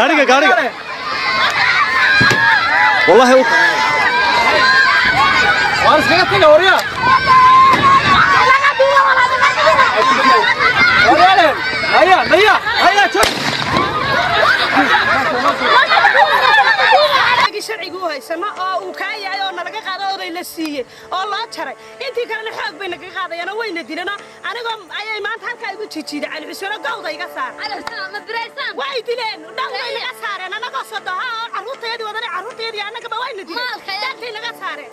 Gaariga والله Waar iskaga taga waryaa. Waryaalen. Haya, haya, haya, joog. Sharcigu u haysano oo uu kaa yahay oo nalaga qaado oday la siiyey oo loo jaray, intii kalena xoog bay naga qaadayaan oo wayna dilana. Anigoo ayay maanta halkaa igu jijiiday Cali Xuseen oo gawda iga saar. Way dileen, dhan way naga saareen, anagoo sodoha oo carruurteedii wadana, carruurteedii annagaba wayna dileen, dantay naga saareen.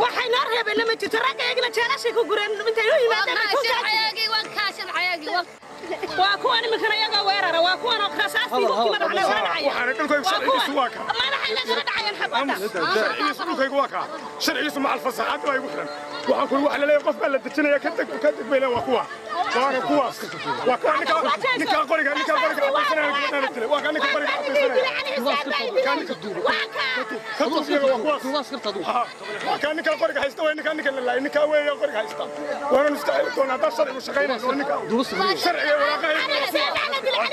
Waxay noo reebeenna ma jirto. Ragga iyagina jeelashay ku gureen intay u yimaadeen. Waa kuwan iminkana iyagoo weerara, waa kuwan oo rasaastii hubkii madaxa nagala dhacaya. Waxaana dhulkaygu sharcigiisu waa kaa. Madaxay nagala dhacayaan xabadda. Sharcigiisu dhulkaygu waa kaa, sharcigiisu macal fasaxaad baa igu xiran. Waxaan kuri waxa laleeyahay qof baa la dejinaya, ka deg ka deg bay leeyihin. Waa kuwa, waana kuwaas, waa kuwa ninkaa qoriga, ninkaa qoriga cadaysanaya, gabadhaan la dilay waa kaa ninka qoriga cadaysanaya. Ka duub iyaga, waa kuwaas. Waa kaa ninkaa qoriga haysta, waa ninkaa ninka la laayay, ninkaa weeya qoriga haysta. Waana iska xili doonaa haddaan sharcigu shaqaynayn. Waa ninkaa sharciga waraaqaha.